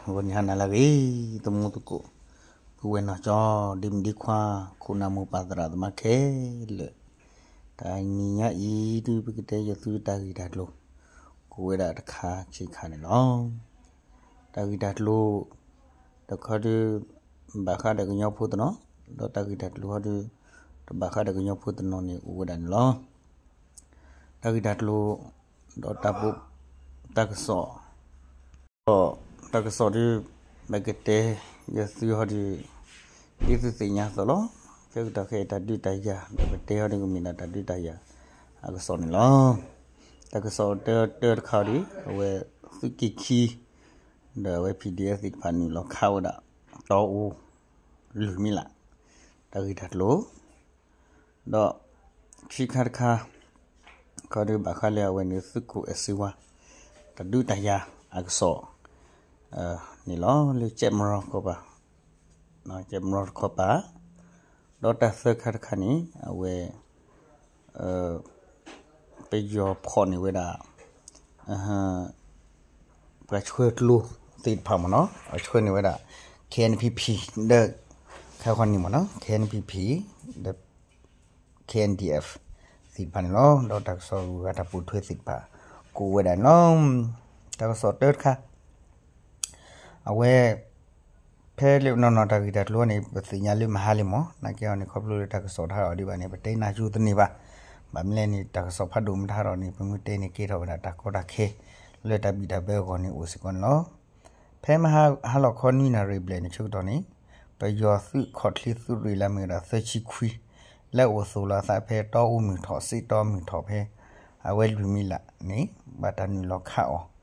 ဂီၤနံၤဟါနၤလၢအဂ့ၤ, သမူသကိး, ပုၢ်ဝဲၢ်နီၢ်ကၠီ, ဒ့မုၣ်ဒ့ခွါ, ခိၣ်နၢ်မိၢ်ပၢ်သရၣ်သမါခဲလၢာ်, တနံၤညါအံၤ ဒုးပကတဲယသုတၢ်ဂ့ၢ်တၢ်ကျိၤ ကိးဝဲဒၣ်တခါခံခါန့ၣ်လီၤ. တၢ်ဂ့ၢ်တၢ်ကျိၤတခါဒုး ဘၣ်ဃးဒီးကညီဖိတနီၤ, ဒီးတၢ်ဂ့ၢ်တၢ်ကျိၤဟီဒုး တဘၣ်ဃးဒီးကညီဖိတနီၤန့ၣ် အိၣ်ဝဲဒၣ်န့ၣ်လီၤ. တၢ်ဂ့ၢ်တၢ်ကျိၤ ဒီးတၢ်ဘိ, တၢ်ကစီၣ်, ဒီးတၢ်ကစီၣ်ဒုး ပကတဲယသုဟီဒုး ဒ်သုသ့ၣ်ညါအသိးလီၤ. ဆၢကတီၢ်ခဲအံၤတၢ်ဒုးတၢ်ယၤ ဒီးပတဲဟီဒုးကမ့ၢ်ဒၣ်တၢ်ဒုးတၢ်ယၤအကစီၣ်န့ၣ်လီၤ. တၢ်ကစီၣ်တၢတၢတခါဒုး အဝဲသုးက့ခံ ဒီးအဝဲ P D F သ့ၣ်တဖၣ်နုာ်လီၤခးဝဲဒၣ် တီအူ လွံၢ်မံလး တၢ်ဂ့ၢ်တၢ်ကျိၤ ဒီးခံခါတခါ ခီဒုးဘၣ်ဃးလၢအဝဲန့ၣ် သုးခိၣ်အဲၣ်စ့ဝါ တၢ်ဒုးတၢ်ယၤအကစီၣ် န့ၣ်လီၤ. လၢကဲးမရီကီၢ်ပၤ, ကဲးမရီတခီပၤ, ဒီးတၢ်သၢခါတခါန့ၣ် အဝဲ ပယီၤဖီၣ်န့ၢ်ဝဲဒၣ် ပှၤဆှၢကျိသ့ၣ်တဖၣ်မ့ၢ်နီၤ, အဆှၢန့ၢ်ဝဲဒၣ် K N P P ဒီး ခါခီန့ၣ်မ့ၢ်နီၤ K N P P ဒီး K N D F သ့ၣ်တဖၣ်န့ၣ်လီၤ. ဒီးတၢ်ကစီၣ်ဂုၤဂၤတၢ်ပိာ်ထွဲသ့ၣ်တဖၣ် ကိးဝဲဒၣ်န့ၣ်လီၤ. တၢ်ကစီၣ်တၢတခါ အဝဲ ဖဲလၢနီၢ်နီၢ်တၢ်ဂ့ၢ်တၢ်ကျိၤန့ၣ် ပသ့ၣ်ညါလၢမဟါလံမ့ၢ်, နာ်က့အီၤန့ၣ် ခီဖျိလၢတၢ်ကစီၣ်တဟးထီၣ်ဒံးဘၣ်န့ၣ် ပတဲနၢ်ကၠိတန့ၢ်ဘၣ်. ဘၣ်မနုၤလဲၣ်န့ၣ် တၢ်ကစီၣ်ဖးဒိၣ်မ့ၢ်တဟးထီၣ်န့ၣ် ပမ့ၢ်တဲန့ၣ်ကဲထီၣ်ဝဲဒၣ်တၢ်ကီတၢ်ခဲ လၢတၢ်ဘံၣ်တၢ်ဘၢအဂီၢ်န့ၣ်အိၣ်စ့ၢ်ကီးန့ၣ်လီၤ. ဖဲမဟါဟါလီၤခီနွံနၣ်ရံၣ်ဘျဲၣ်န့ၣ်ဆၢကတီၢ်န့ၣ် ပယီၤသုးခီၣ်ချ့သုးရ့ၣ်လၢအမ့ၢ်ဝဲဒၣ်သၢဆံခွံ လၢအအိၣ်သိၣ်လီၤအသးဖဲတီအူမုၢ်ထီၣ် စ့တီမုၢ်ထီၣ်ဖဲ အဝဲလွံၢ်မံလးန့ၣ် ဘၣ်တၢ်နုာ်လီၤခးအီၤ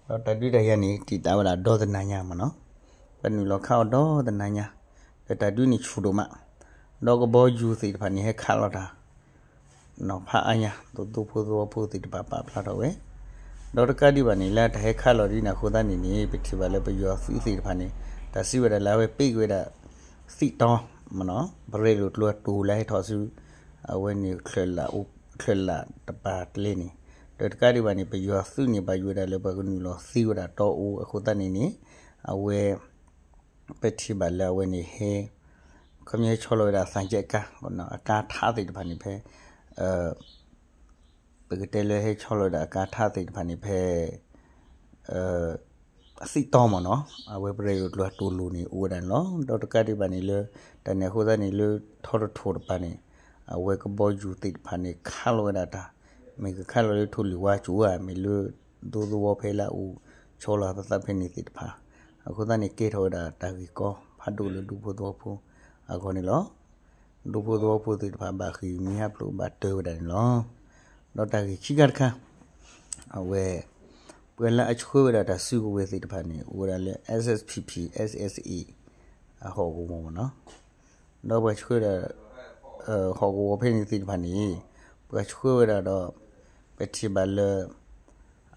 ဒီးတၢ်ဒုးတၢ်ယၤန့ၣ် တံာ်တာ်ဝဲဒၣ်ဒီတနၤညါမ့ၢ်နီၤ, ပနုာ်လီၤခးအီၤဒီတနၤညါ, ဒီးတၢ်ဒုးန့ၣ်ဆူၣ်ဒိၣ်မး, ဒီးကဘီယူၤသ့ၣ်တဖၣ်န့ၣ် ဟဲခးလီၤတၢ် နီၤဖးအါညါ, သိၣ်သိၣ်ဖိသဝီဖိသ့ၣ်တဖၣ်ပာ်ဖျါထီၣ်ဝဲ, ဒီးတကးဒံးဘၣ်န့ၣ် လၢတၢ်ဟဲခးလီၤဒ်န့ၣ်အဃိသတးန့ၣ်န့ၣ် ပထံၣ်ဘၣ်လၢပယီၤသုးသ့ၣ်တဖၣ်န့ၣ် တၢ်စံးဝဲဒၣ်လၢအဝဲပ့ၢ်က့ၤဝဲဒၣ် သံၣ်တီမ့ၢ်နီၤ, ပရဲၣ်လိာ်ကျိၤအတိၤလၢဟဲထီၣ်ဆူ အဝဲန့ၣ် ချၢၣ်လၣ်တပၤကျဲန့ၣ်, ဒီးတကးဒံးဘၣ်န့ၣ် ပယီၤသုးန့ၣ် ဘၣ်ယိၣ်ဝဲဒၣ်လၢပှၤကနုာ်လီၤသံဝဲဒၣ်တီအူအဃိသတးန့ၣ်န့ၣ် အဝဲ ပထံၣ်ဘၣ်လၢအဝဲန့ၣ်ဟဲ ခီပညီဟဲဆီလီၤဝဲဒၣ်သၣ်ကဲးကါ အကါထးသ့ၣ်တဖၣ်န့ၣ်ဖဲ ပကတဲလၢဟဲဆီလီၤဝဲဒၣ်အကါထးသ့ၣ်တဖၣ်န့ၣ်ဖဲ သံၣ်တီမ့ၢ်နီၤ, အဝဲပရဲၣ်လိာ်ကျိၤအတိၤလိၤန့ၣ် အိၣ်ဝဲဒၣ်န့ၣ်လီၤ. ဒီးတကးဒံးဘၣ်န့ၣ်လၢ တၢ်န့ၣ်အဃိသတးန့ၣ်လၢ ထီတထိၣ်တပၤန့ၣ် အဝဲကဘီယူၤသ့ၣ်တဖၣ်န့ၣ် ခးလီၤဝဲဒၣ်တၢ်, မ့ၢ်ကခးလီၤလၢထိၣ်လွံၢ်ဝါကၠိဧါ, မ့ၢ်လၢ ဒူသဝီဖဲလၢအအိၣ်ဆီလီၤသးဖဲန့ၣ်သ့ၣ်တဖၣ်, အဃိသတးန့ၣ် ကဲထီၣ်ဝဲဒၣ်တၢ်ဂ့ၢ်ကီဖးဒိၣ်လၢဒူဖိသဝီဖိအဂီၢ်န့ၣ်လီၤ. ဒူဖိသဝီဖိသ့ၣ်တဖၣ်ဘၣ်ဃ့ၢ်မှံဟးဖျိးဘၣ်တၢၢ်ဝဲဒၣ်န့ၣ်လီၤ. ဒီးတၢ်ဂ့ၢ်ခံခါတခါ အဝဲ ပှၤလၢအဆှၢဝဲဒၣ်တၢ်စုကဝဲၤသ့ၣ်တဖၣ်န့ၣ် အိၣ်ဝဲဒၣ်လၢ S S P P S S A အဟီၣ်ကဝီၤမ့ၢ်နီၤ, ဒီးပှၤဆှၢဒၣ် ဟီၣ်ကဝီၤဖဲန့ၣ်သ့ၣ်တဖၣ်န့ၣ် ပှၤဆှၢဝဲဒၣ်ဒီး ပထံၣ်ဘၣ်လၢ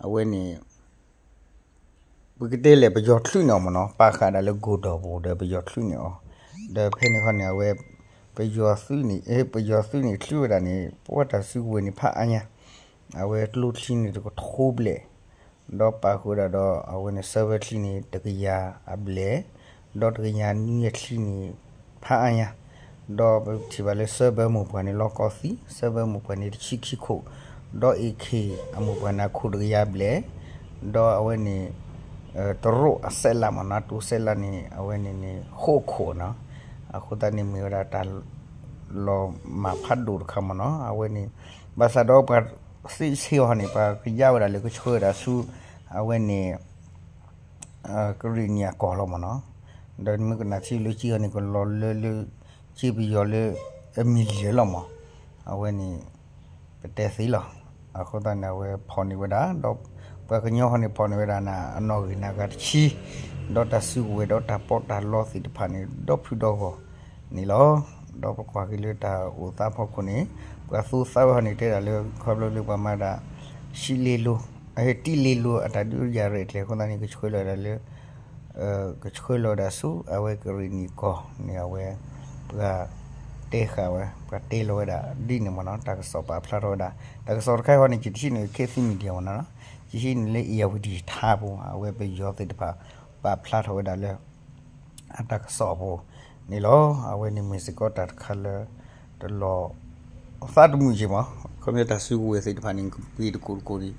အဝဲန့ၣ် ပကတဲလဲၣ် ပယီၤချုးန့ၢ်အီၤမ့ၢ်နီၤ, ပာ်ဃာ်ဒၣ်လၢကိၢ်ဒီၣ်ပူၤဒီးပယီၤချုးန့ၢ်အီၤ, ဒီးဖဲန့ၣ်ခီန့ၣ် အဝဲ ပယီၤသုးန့ၣ် ပယီၤသုးန့ၣ်ချုးဝဲဒၣ်န့ၣ် ပဝဲတၢ်စုကဝဲၤန့ၣ်ဖးအါညါ, အဝဲကျိချံန့ၣ်တကထိဘျဲၣ် ဒီးပာ်ဃုာ်ဒၣ်ဒီး အဝဲန့ၣ် server ချံန့ၣ် တကယၤအဘျဲၣ်, ဒီးတကယၤနွံအချံန့ၣ် ဖးအါညါ, ဒီးပထံၣ်ဘၣ်လၢ server မိၢ်ပှၢ်န့ၣ် လီၤကီသံ, server မိၢ်ပှၢ်န့ၣ် တဆံခံခိၣ်, ဒီး AK အမိၢ်ပှၢ်န့ၣ် အခိၣ်တကယၤဘျဲၣ်, ဒီးအဝဲန့ၣ် တရိၣ်အစဲးလးမ့ၢ်နီၤ, တိစဲးလးန့ၣ် အဝဲန့ၣ်န့ၣ် ဃိးခိၣ်နီၤ, အဃိသတးန့ၣ်မ့ၢ်ဝဲဒၣ်တၢ် လီၤမၢ်ဖးဒိၣ်တခါမ့ၢ်နီၤ, အဝဲန့ၣ် ဘၣ်ဆၣ်ဒီးပှၤသ့ၣ်ဆ့အီၤန့ၣ် ပှၤကယါဝဲဒၣ်လၢကဆှၢဝဲဒၣ်ဆူ အဝဲန့ၣ် ကရ့ၣ်နံၣ်အကီၢ်လီၤမ့ၢ်နီၤ, ဒီးမ့ၢ်ကနၣ်ထံလၢက့အီၤန့ၣ် ကလီၤလၢလၢ က့ပယီၤလၢ အမံၤလံၤလီၤမ့ၢ်, အဝဲန့ၣ် ပတဲသ့လီၤ, အဃိသတးန့ၣ် အဝဲဖီၣ်န့ၢ်ဝဲဒၣ် ဒီးပှၤကညီဟီန့ၣ် ဖီၣ်န့ၢ်ဝဲဒၣ်နၤ အနီၣ်ဂံၢ်နၤဂၤတဆံ, ဒီးတၢ်စုကဝဲၤဒီးတၢ်ပီးတၢ်လီသ့ၣ်တဖၣ်န့ၣ် ဒီဖုဒီဂီၢ်န့ၣ်လီၤ. ဒီးပကွၢ်က့ၤလၢတၢ်အိၣ်သးဖီခိၣ်န့ၣ် ပှၤသူသးဝဲဟီန့ၣ် တဲဒၣ်လၢခီဖျိလၢပှၤမၤဒၣ် ဆံလ့လိ အဟဲတံၢ်လ့လိ အတၢ်ဒုးယၤရဲၣ်ကျဲၤအဃိသတးန့ၣ် ကဆှၢလီၤဝဲဒၣ်လၢ ကဆှၢလီၤဝဲဒၣ်ဆူ အဝဲကရ့ၣ်နံၣ်ကီၢ်န့ၣ် အဝဲ ပှၤတဲဃာ်ဝဲ ပှၤတဲလီၤဝဲဒၣ်ဒ်န့ၣ်မ့ၢ်နီၤ, တၢ်ကစီၣ်ပာ်ဖျါထီၣ်ဝဲဒၣ် တၢ်ကစီၣ်တခါအံၤဃီန့ၣ် ယတဟံးန့ၢ် ခေတ်သစ်မီဒီယာ မ့ၢ်နီၤ, ယဟံးန့ၢ်လၢ ဧရာဝတီ ထါပူၤ အဝဲပယီၤသ့ၣ်တဖၣ် ပာ်ဖျါထီၣ်ဝဲဒၣ်လၢ အတၢ်ကစီၣ်အပူၤန့ၣ်လီၤ. အဝဲန့ၣ်မ့ၢ်စ့ၢ်ကီးတၢ်တခါလၢ တလီၤသးတမုာ်က့ၤမး, ခီပညီတၢ်စုကဝဲၤသ့ၣ်တဖၣ်န့ၣ် ကပှ့ၤတကိးတကိးန့ၣ်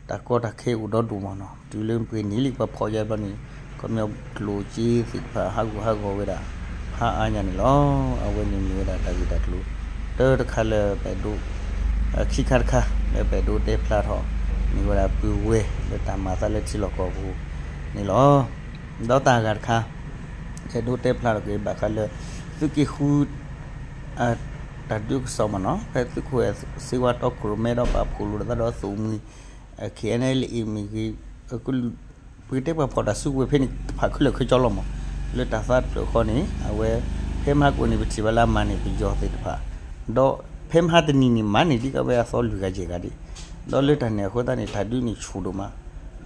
တၢ်ကီတၢ်ခဲအိၣ်ဒီဒိၣ်မးနီၤ, တုၤလၢပှ့ၤန့ၢ်လံပှၤဖီၣ်ယါဘျီန့ၣ် ခီပညီကျိၣ်စ့သ့ၣ်တဖၣ်ဟးဂူာ်ဟးဂီၤဝဲဒၣ် ဖးအါညါန့ၣ်လီၤ. အဝဲန့ၣ်မ့ၢ်ဝဲဒၣ်တၢ်ဂ့ၢ်တၢ်ကျိၤ တၢတခါလၢပအဲၣ်ဒိး ခံခါတခါ လၢပအဲၣ်ဒိးတဲဖျါထီၣ်န့ၢ်ဝဲဒၣ်ပုၢ်ဝဲၢ်လၢတၢ်မၤသးလၢထံလီၢ်ကီၢ်ပူၤန့ၣ်လီၤ. ဒီးတၢ်ဂၤတခါ အဲၣ်ဒိးတဲဖျါထီၣ်က့ၤဘၣ်ဃးလၢ သုးက့ဃု တၢ်ဒုးကစီၣ်မးနီၤ, ဖဲသုးခိၣ်အဲၣ်စ့ဝါတီခိၣ်ရိၣ်မဲဒီးပာ်ဖှိၣ်လိာ်သးဒီးသိၣ်မှံၤ KNLA မ့ၢ်ဂ့ၤ ပကတဲပှၤဖီၣ်တၢ်စုကဝဲၤဖဲန့ၣ် တဖၣ်ခဲလၢာ်ခဲဆ့လီၤမး, လၢတၢ်သးတဖျၢၣ်ဃီန့ၣ် အဝဲ ဖဲမဟါကိၣ်န့ၣ် ပထံၣ်ဘၣ်လၢအမၤန့ၢ်ပယီၤသ့ၣ်တဖၣ်, ဒီးဖဲမဟါတနံၤန့ၣ် မၤန့ၢ်ဒံးကဝဲအသီလွံၢ်ဂၤယဲၢ်ဂၤဒံး, ဒီးလၢတၢ်န့ၣ်အဃိသတးန့ၣ် တၢ်ဒုးန့ၣ်ဆူၣ်ဒိၣ်မး,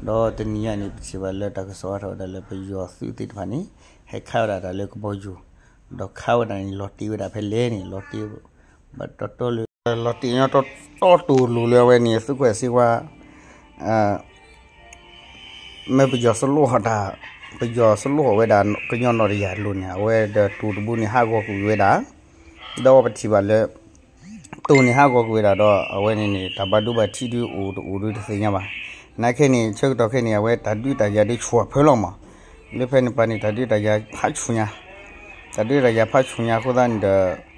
ဒီးတနံၤညါန့ၣ် ပထံၣ်ဘၣ်လၢတၢ်ကစီၣ်အါထီၣ်ဝဲဒၣ်လၢပယီၤသုးသ့ၣ်တဖၣ်န့ၣ် ဟဲခးဝဲဒၣ်တၢ်လၢကဘီယူၤ, ဒီးခးဝဲဒၣ်န့ၣ် လီၤတ့ၢ်ဝဲဒၣ်ဖဲလဲၣ်န့ၣ် လီၤတ့ၢ် ဘၣ်တီတီလၢ လီၤတ့ၢ်ညီတီတီလိၤလိၤလၢအဝဲန့ၣ် သုးခိၣ်အဲၣ်စ့ဝါ မ့ၢ်ပယီၤစလိၣ်ဟီၣ်တၢ်, ပယီၤစလိၣ်ဟီၣ်ဝဲဒၣ် ကညီနီၣ်တယၢ်လိၤန့ၣ် အဝဲဒီးတိၤတဘိန့ၣ်ဟးဂီၤကွံာ်ဝဲဒၣ်, ဒီးပထံၣ်ဘၣ်လၢ တိၤန့ၣ်ဟးဂီၤကွံာ်ဝဲဒၣ်ဒီး အဝဲန့ၣ်န့ၣ် တၢ်ဘၣ်ဒိဘၣ်ထံးဒုးအိၣ်တအိၣ်ဒုးတသ့ၣ်ညါဘၣ်. နာ်က့န့ၣ် ဆၢကတီၢ်ခဲအံၤန့ၣ် အဝဲတၢ်ဒုးတၢ်ယၤဒုးဆူၣ်အဖၢလီၤမး, လၢဖဲန့ၣ်ပၤန့ၣ် တၢ်ဒုးတၢ်ယၤဖးဆူၣ်ညါ, တၢ်ဒုးတၢ်ယၤဖးဆူၣ်ညါအဃိသတးန့ၣ်ဒီး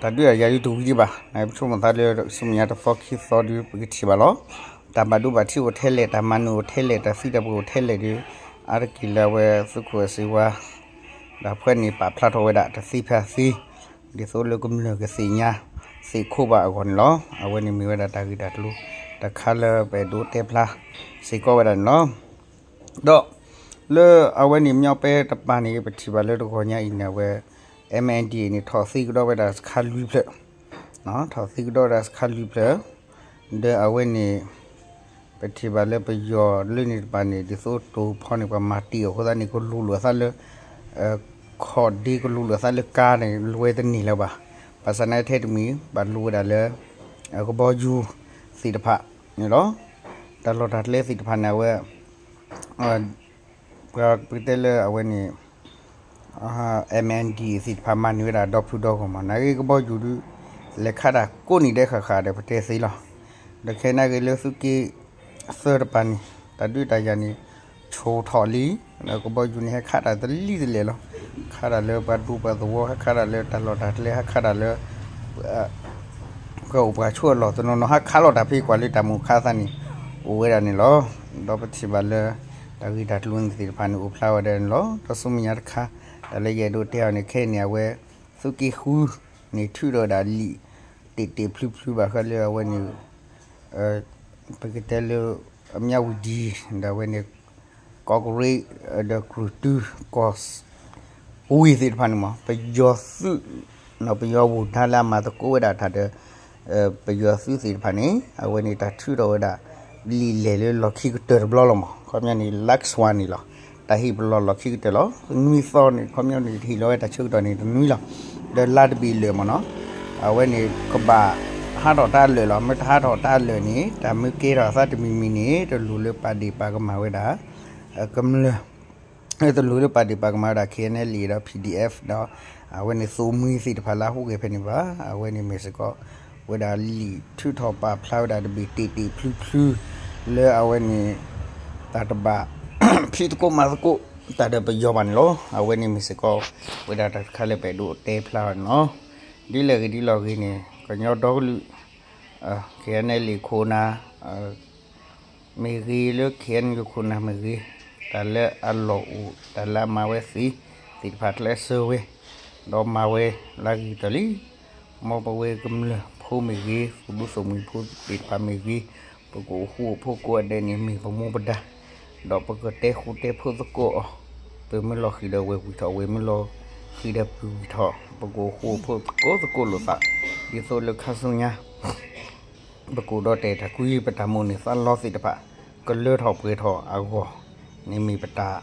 တၢ်ဒုးတၢ်ယၤဒုးတဝံၤဒံးဘၣ်. ပဆိကမိၣ်သးလၢဆူမဲာ်ညါတသီခံသီဒုး ပကထံၣ်ဘၣ်လီၤ. တၢ်ဘၣ်ဒိဘၣ်ထံးအိၣ်ထဲလဲၣ်, တၢ်မၤနၢၤအိၣ်ထဲလဲၣ်, တၢ်သံတၢ်ပှၢ်အိၣ်ထဲလဲၣ်ဒုး အါတက့ၢ်လၢအဝဲသုးခိၣ်အဲၣ်စ့ဝါ တၢ်ဖဲန့ၣ် ပာ်ဖျါထီၣ်ဝဲဒၣ်တသ့ဖဲအသ့, ဒ်သိးလၢကမျၢၢ်ကသ့ၣ်ညါသ့ၣ်ခိၣ်ဘၣ်အဂီၢ်န့ၣ်လီၤ. အဝဲန့ၣ်မ့ၢ်ဝဲဒၣ်တၢ်ဂ့ၢ်တၢ်ကျိၤ တခါလၢပအဲၣ်ဒိးတဲဖျါစ့ၢ်ကီးဝဲဒၣ်န့ၣ်လီၤ. ဒီး လၢအဝဲန့ၣ် မညီပဲတပၤန့ၣ် ပထံၣ်ဘၣ်လၢတဂီၤညါအံၤန့ၣ် အဝဲ MNDAA န့ၣ် ထီၣ်သံကဒီးဝဲဒၣ်စခါလွံၢ်ဖျၢၣ်, ထီၣ်သံကဒီးဝဲဒၣ်စခါလွံၢ်ဖျၢၣ်, ဒီးအဝဲန့ၣ် ပထံၣ်ဘၣ်လၢပယီၤလၢန့ၣ်တပၤန့ၣ် ဒ်သိးတိၤဖီန့ၣ် ပှၤမၤတ့ၢ်အီၤအဃိသတးန့ၣ် ကလူၤလိာ်အသးလၢ ခီၣ်ဒ့ ကလူၤလိာ်အသးလၢကါန့ၣ် လူၤဝဲတန့ၢ်လၢၤဘၣ်. ဘၣ်ဆၣ်နာ်ထဲတမံၤ ဘၣ်လူၤဝဲဒၣ်လၢ ကဘီယူၤသ့ၣ်တဖၣ်န့ၣ်လီၤ. တၢ်လီၢ်တၢ်ကျဲသ့ၣ်တဖၣ်န့ၣ် အဝဲ ပကတဲလၢအဝဲန့ၣ် MNDAA သ့ၣ်တဖၣ်မၤန့ၢ်ဝဲဒၣ်ဒီဖုဒီဂီၢ်မး, နာ်က့ကဘီယူၤဒုး လဲၤခးတၢ်ကိးနံၤဒဲးဃၣ်ဃၣ်ဒီးပတဲသ့လီၤ. ဒီးခဲအံၤနာ်က့လၢသုးက့သၢတပၤန့ၣ် တၢ်ဒုးတၢ်ယၤန့ၣ် ဆူၣ်ထီၣ်လံ, ဒီးကဘီယူၤန့ၣ် ဟဲခးတၢ်တလံၤတလဲၣ်လီၤ. ခးတၢ်လၢပှၤဒူပှၤသဝီ, ဟဲခးတၢ်လၢတၢ်လီၢ်တၢ်ကျဲ, ဟဲခးတၢ်လၢ ပှၤအိၣ်ပှၤဆိးအလီၢ်တနီၤနီၤ, ဟဲခးလီၤတၢ်ဖဲကွၢ်လၢတၢ်မုၢ်ခါသးန့ၣ် အိၣ်ဝဲဒၣ်န့ၣ်လီၤ. ဒီးပထံၣ်ဘၣ်လၢ တၢ်ဂ့ၢ်တၢ်ကျိၤန့ၣ်သ့ၣ်တဖၣ်န့ၣ် အိၣ်ဖျါဝဲဒၣ်န့ၣ်လီၤ. ဒီးဆူမဲာ်ညါတခါ တၢ်လၢယအဲၣ်ဒိးတဲအီၤန့ၣ် ခဲအံၤန့ၣ် အဝဲ သုးက့ဃုန့ၣ် ထုးထီၣ်ဝဲဒၣ်လံာ် တ့ၢ်တ့ၢ်ဖျုးဖျုးဘၣ်ဃးလၢအဝဲန့ၣ် ပကတဲလၢ အမၠၣ်ဝံၤဒံ ဒီးအဝဲန့ၣ် ကီးကရ့း ဒီးကြူၢ်တု ကီၢ် ဝ့ၢ်သ့ၣ်တဖၣ်န့ၣ်မး ပယီၤသုး ပယီၤဝူၤဒါလၢအမၤသကိးဝဲဒၣ်တၢ်ဒီး ပယီၤသုးသ့ၣ်တဖၣ်န့ၣ် အဝဲန့ၣ်တၢ်ထုးထီၣ်ဝဲဒၣ် လံာ်လဲၢ်လၢလီၢ်ခံကတၢၢ်တဘျီလီၤမး. ခီပညီန့ၣ် လၢကစှၤန့ၣ်လီၤ. တၢ်ဟ့ၣ်ပလီၢ်လီၢ်ခံကတၢၢ်လီၤ. နွံသီန့ၣ် ခီပညီန့ၣ် တဟ့ၣ်လီၤဝဲတၢ်ဆၢကတီၢ်န့ၣ် တနွံလီၤ. ဒီးလါတဘ့ၣ်လၢာ်မးနီၤ အဝဲန့ၣ်ကဘၣ်ဟးထီၣ်တၢ်လၢာ်လီၤ. မ့ၢ်တဟးထီၣ်တၢ်လၢာ်န့ၣ် တၢ်မ့ၢ်ကဲထီၣ်အသးတမံၤမံၤန့ၣ် တလိၣ်လၢပာ်ဒ့ၣ်ပာ်ကမၣ်ဝဲဒၣ် ကမျၢၢ် တလိၣ်လၢပာ်ဒ့ၣ်ပာ်ကမၣ်ဝဲဒၣ် KNLA ဒီး PDF ဒီး အဝဲန့ၣ်သိၣ်မှံသ့ၣ်တဖၣ်လၢအဟူးဂဲၤဖဲန့ၣ်ဘၣ်. အဝဲန့ၣ်မ့ၢ်စ့ၢ်ကီး ဝဲဒၣ်လံာ်ထုးထီၣ်ပာ်ဖျါဝဲဒၣ်တဘ့ၣ်တ့ၢ်တ့ၢ်ဖျုးဖျုး လၢအဝဲန့ၣ် တၢ်တဘၣ် ဖံးသကိးမၤသကိး တၢ်ဒီးပယီၤဘၣ်န့ၣ်လီၤ. အဝဲန့ၣ်မ့ၢ်စ့ၢ်ကီး ဝဲဒၣ်တၢ်တခါလၢပအဲၣ်ဒိးတဲဖျါဘၣ်န့ၣ်လီၤ. ဒ်လဲၣ်ဂ့ၤဒ်လဲၣ်ဂ့ၤန့ၣ် ကညီဒီကလုာ် KNLA ခိၣ်နၢ် မ့ၢ်ဂ့ၤလၢ KNU ခိၣ်နၢ်မ့ၢ်ဂ့ၤ, တၢ်လၢအလီၢ်အိၣ် တၢ်လၢအမၤဝဲသ့ သ့ၣ်တဖၣ်ကျဲးစၢးဝဲ, ဒီးမၤဝဲလၢအဂ့ၤကတၢၢ်လံ. မ်ပဝဲကမျၢၢ်ဖိမ့ၢ်ဂ့ၤ, သုးဒူသုးမုၢ်ဖိသ့ၣ်တဖၣ်မ့ၢ်ဂ့ၤ, ပကအိၣ်ဃူအိၣ်ဖိးကိးဂၤဒဲးန့ၣ် မ့ၢ်ပမူပဒါ, ဒီးပကတဲဃူတဲဖိးသကိးအီၤ, ပမ့ၢ်လီၤဃံၤဒီးဝဲၢ်ဝံၣ်ထီၣ်, ဝဲၢ်မ့ၢ်လီၤဃံၤဒီးပုၢ်ဝံၣ်ထီၣ်, ပကအိၣ်ဃူအိၣ်ဖိးသကိးသကိးလိာ်သး, ဒ်သိးလၢခါဆူညါ ပကအိၣ်ဒီးတဲာ်တၢ်ကွံ ပတၢ်မိၣ်န့ၢ်သးလီသ့ၣ်တဖၣ် ကလၢထီၣ်ပှဲၤထီၣ်အဂီၢ်န့ၣ်မ့ၢ်ပတၢ်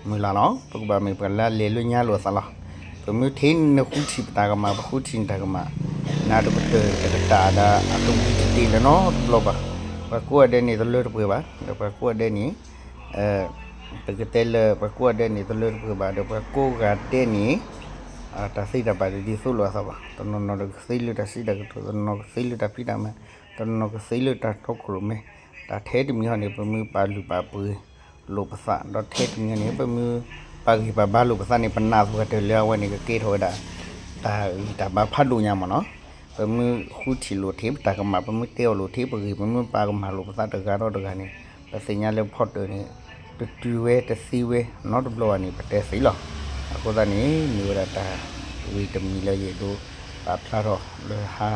မုၢ်လၢ်လီၤ. ပကဘၣ်မ့ၢ်ပှၤလၢအလဲၤလၢညါလိာ်သးလီၤ. ပမ့ၢ်ထံၣ်နဃုထံၣ်ပတၢ်ကမၣ်, ပဃုထံၣ်နတၢ်ကမၣ်, နၤတကတၢၢ်တကတၢၢ်ဒီး အတဝံၤတတ့ၢ်လၢၤနီတဘျီဘၣ်. ပှၤကိးဂၤဒဲးန့ၣ် တလၢတပှဲၤဘၣ်, ဒီးပှၤကိးဂၤဒဲးန့ၣ် ပကတဲလၢပှၤကိးဂၤဒဲးန့ၣ် တလၢတပှဲၤဘၣ်ဒီး ပှၤကိးဂၤဒဲးန့ၣ် တၢ်သ့တၢ်ဘၣ်တဒ်သိးလိာ်အသးဘၣ်. တနီၤနီၤဒီးကသ့လၢတၢ်စံးတၢ်ကတိၤ, တနီၤနီၤကသ့လၢတၢ်ဖံးတၢ်မၤ, တနီၤနီၤကသ့လၢတၢ်တီခိၣ်ရိၣ်မဲ, တၢ်ထဲတမံၤဟီန့ၣ် ပမ့ၢ်ပာ်လုၢ်ပာ်ပှ့ၤလိာ်ပသး, ဒီးထဲတမံၤန့ၣ် ပမ့ၢ်ပာ်ဂံၢ်ပာ်ဘါလိာ်ပသးန့ၣ် ပနာ်သပှၢ်တၢၢ်လၢအဝဲန့ၣ် ကကဲထီၣ်ဝဲဒၣ် တၢ်ဂံၢ်တၢ်ဘါဖးဒိၣ်ညါမ့ၢ်နီၤ. ပမ့ၢ်ဃုထံၣ်လိာ်ထံ ပတၢ်ကမၣ်, ပမ့ၢ်တဲအီၤလိာ်ထံပဂ့ၢ်, ပမ့ၢ်ပာ်ကမၣ်လိာ်ပသးတဂၤဒီးတဂၤန့ၣ် ပသ့ၣ်ညါလၢဖီတၢၢ်န့ၣ် တတုၤဝဲတသ့ဝဲနီတဘျီဘၣ်န့ၣ် ပတဲသ့လီၤ. အဃိသတးန့ၣ် မ့ၢ်ဝဲဒၣ်တၢ်ဂ့ၢ်တမံၤလၢယအဲၣ်ဒိးပာ်ဖျါထီၣ်လၢဟါ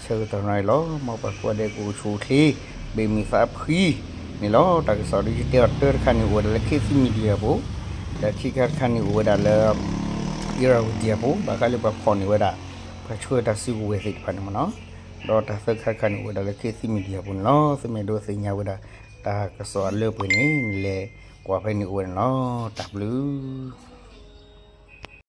ဆၢကတီၢ်နံၤအံၤလီၤ. မ်ပှၤကိးဂၤဒဲးကအိၣ်ဆူၣ်အိၣ်ချ့ ဘၣ်မုာ်သးဖှံန့ၣ်လီၤ. တၢ်ကစီၣ်ဒ်ယတဲအီၤတၢ်တခါန့ၣ် အိၣ်ဝဲဒၣ်လၢ ခေတ်သစ် Media အပူၤ, ဒီးခံခါတခါန့ၣ် အိၣ်ဝဲဒၣ်လၢ Irrawaddy အပူၤ, ဘၣ်ဃးလၢပှၤဖီၣ်န့ၢ်ဝဲဒၣ် ပှၤဆှၢတၢ်စုကဝဲၤသ့ၣ်တဖၣ်န့ၣ်မ့ၢ်နီၤ. ဒီးတၢ်သၢခါတခါန့ၣ် အိၣ်ဝဲဒၣ်လၢ ခေတ်သစ် Media အပူၤန့ၣ်လီၤ. သုမ့ၢ်အဲၣ်ဒိးသ့ၣ်ညါဝဲဒၣ် တၢ်ကစီၣ်အလၢပှဲၤန့ၣ် နလဲၤကွၢ်ဖဲန့ၣ်အိၣ်ဝဲန့ၣ်လီၤ. တၢ်ဘျုး